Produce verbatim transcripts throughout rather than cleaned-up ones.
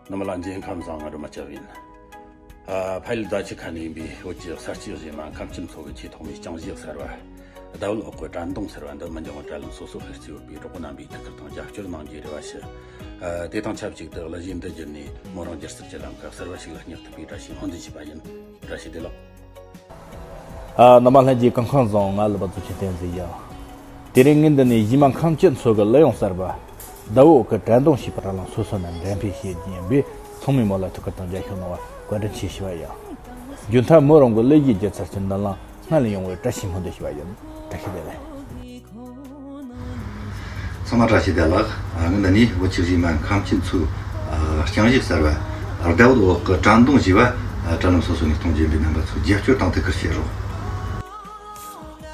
རྣམ་པ་ལྷན་རྒྱས་ཁམས་བཟང་། ང་སྒྲོལ་མ་སྐྱབས་ཡིན། ཨ། ཕ་ཡུལ་རྫ་ཆུ་ཁ་ནས་ཡིན་པའི་བོད་ཀྱི་ས་སྐྱེས་གཞས་མ་ཁམས་སྐྱིད་མཚོ་གི་ཆེས་ཐོག་མའི་རྐྱང་གཞས་གསར་བ། ཟླ་འོད་འོག་གི་དྲན་གདུང་ཟེར་བ་འདི་མི་འགྱང་བར་དྲ་ལམ་སོ་སོར་སྤེལ་རྩིས་ཡོད་པས། གྲོགས་པོ་རྣམ་པས་ཐུགས་ཁུར་དང་རྒྱབ་སྐྱོར་གནང་རྒྱུའི་རེ་བ་ཞུ། ཨ། དེ་དང་ཆབས་ཅིག་ཏུ་གླུ་གཞས་འདི་བརྒྱུད་ནས་མོ་རང་སྒྱུ་རྩལ་གྱི་ལམ་ཁ་གསར་བ་ཞིག་ལ་སྙེག་ཐུབ་པའི་བཀྲ་ཤིས་སྨོན་འདུན་ཞུས་པ་ཡིན། བཀྲ་ཤིས་བདེ་ལེགས། ཨ། རྣམ་པ་ལྷན་རྒྱས་སྐུ་ཁམས་བཟང་། ང་གླུ་བ་ཚོ་ཆེ་བསྟན་འཛིན་ཡིན། དེ་རིང་ངས་འདི་ནས་གཞས་མ་ཁམས་སྐྱིད་མཚོ་གི་གླུ་དབྱངས་གསར་པ་ཟླ་འོད་འོག་གི་དྲན་གདུང་ཞེས་པ་དྲ་ལམ་སོ་སོ་ནས་འགྲེམས་སྤེལ་བྱེད་རྒྱུ་ཡིན་པས། ཚང་མས་མོ་ལ་ཐུགས་ཁུར་དང་རྒྱབ་སྐྱོར་གནང་བར་བཀའ་དྲིན་ཆེ་ཞུ་བ་ཡིན། རྒྱུན་མཐའ་མོ་རང་གི་གླུ་གཞས་སྒྱུ་རྩལ་གྱི་མདུན་ལམ་སྔར་ལས་ཡོང་བའི་བཀྲ་ཤིས་སྨོན་འདུན་ཞུ་བ་ཡིན། བཀྲ་ཤིས་བདེ་ལེགས། ཚང་མ་བཀྲ་ཤིས་བདེ་ལེགས། ཨ། ངས་འདི་ནས་བོད་ཀྱི་གཞས་མ་ཁམས་སྐྱིད་མཚོའི། ཨ། རྐྱང་གཞས་གསར་བ་ཟླ་འོད་འོག་གི་དྲན་གདུང་ཞེས་པ། ཨ། དྲ་ལམ་སོ་སོ་ནས་གཏོང་རྒྱུ་ཡིན་པས། རྣམ་པ་ཚོས་རྒྱབ་སྐྱོར་དང་ཐུགས་ཁུར་བྱེད་རོགས།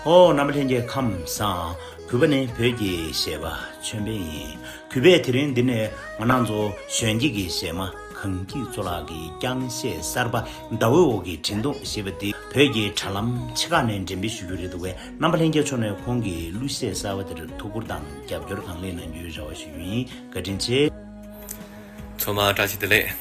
ཨོ། རྣམ་པ་ལྷན་རྒྱས་ཁམས་བཟང་། གུས་པ་ནི་བོད་ཀྱི་གཞས་པ་ཆོས་འཕེལ་ཡིན། གུས་པས་དེ་རིང་འདི་ནས་ང་རང་ཚོ་གཞོན་སྐྱེས་ཀྱི་གཞས་མ་གངས་སྐྱིད་མཚོ་ལགས་ཀྱི་རྐྱང་གཞས་གསར་པ་ཟླ་འོད་འོག་གི་དྲན་གདུང་ཞེས་པ་འདི་བོད་ཀྱི་དྲ་ལམ་ཆེ་ཁག་ནས་འགྲེམས་སྤེལ་ཞུ་རྒྱུ་རེད་འདུག་པས། རྣམ་པ་ལྷན་རྒྱས་མཆོག་ནས་ཁོང་གི་གླུ་གཞས་གསར་པ་དེར་ཐུགས་ཁུར་དང་རྒྱབ་སྐྱོར་གང་ལེགས་གནང་རྒྱུའི་རེ་བ་ཞུ་རྒྱུ་ཡིན། བཀའ་དྲིན་ཆེ། 村民大家好，我是主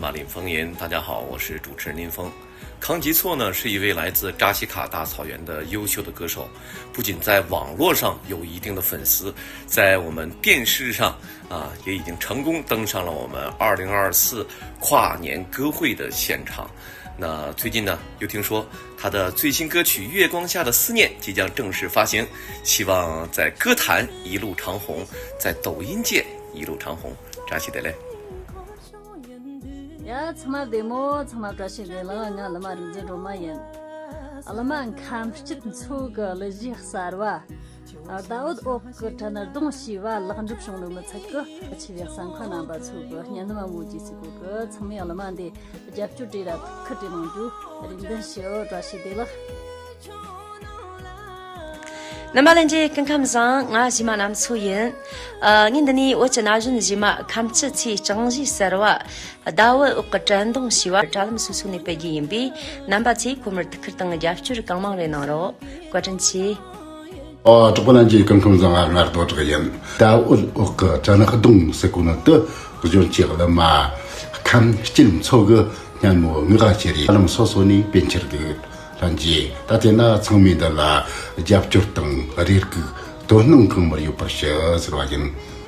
持人林峰。大家好，我是主持人林峰。康吉措呢是一位来自扎西卡大草原的优秀的歌手，不仅在网络上有一定的粉丝，在我们电视上啊也已经成功登上了我们二零二四跨年歌会的现场。那最近呢，又听说他的最新歌曲《月光下的思念》即将正式发行，希望在歌坛一路长虹，在抖音界一路长虹。扎西德勒。 ཡ། ཚང་མ་བདེ་མོ། ཚང་མ་བཀྲ་ཤིས་བདེ་ལེགས། ང་གླུ་མ་རིག་འཛིན་སྒྲོལ་མ་ཡིན། གླུ་མ་ཁམས་སྐྱིད་མཚོ་གི་གླུ་གཞས་གསར་བ་ཟླ་འོད་འོག་གི་དྲན་གདུང་ཞེས་པ་ལེགས་འགྲུབ་བྱུང་ནོ་མི་ཚད་ཀི། ཆེ་བའི་གསན་མཁན་རྣམ་པ་ཚོ་གི་སྙན་ནམ་མ་མོ་ཇི་སི་ཀོ་གི། ཚང་མས་གླུ་མ་འདི་རྒྱབ་སྐྱོར་བྱེད་ར་ཐུགས་ཁུར་བྱེད་གནང་རྒྱུ་རེ་འདུན་ཞུ། བཀྲ་ཤིས་བདེ་ལེགས། རྣམ་པ་ལྷན་རྒྱས་སྐུ་ཁམས་བཟང་། ང་གཞས་མ་གནམ་མཚོ་ཡིན། ཨ། ངས་འདི་ནས་བོད་ཀྱི་ན་གཞོན་གཞས་མ་ཁམས་སྐྱིད་མཚོའི་རྐྱང་གཞས་གསར་བ་ཟླ་འོད་འོག་གི་དྲན་གདུང་ཞེས་པ་དྲ་ལམ་སོ་སོ་ནས་སྤེལ་རྒྱུ་ཡིན་པས། རྣམ་པ་ཚོས་ཁོ་མོར་ཐུགས་ཁུར་དང་རྒྱབ་སྐྱོར་གང་མང་རེ་གནང་རོགས། བཀའ་དྲིན་ཆེ། ཨོ། གྲོགས་པོ་ལྷན་རྒྱས་སྐུ་ཁམས་བཟང་། ང་རྡོ་གྲགས་ཡིན། ཟླ་འོད་འོག་གི་དྲན་གདུང་ཟེར་གོ་ནོ་དེ་གཞོན་སྐྱེས་གླུ་མ་ཁམས་སྐྱིད་མཚོ་གི་སྙན་མོ་ངག་ག་བཅས་རེ་དྲ་ལམ་སོ་སོ་ནས་སྤེལ་འཆར་འདུག། ལྷན་རྒྱས་ད་དེ་ན་ཚང་མས་འདི་ལ་རྒྱབ་སྐྱོར་དང་རེ་སྒུག་དོ་སྣང་གང་མང་ཡོད་པར་ཞུ་ཟེར་བ་ཡིན།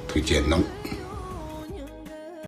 ཐུགས་རྗེ་གནང་།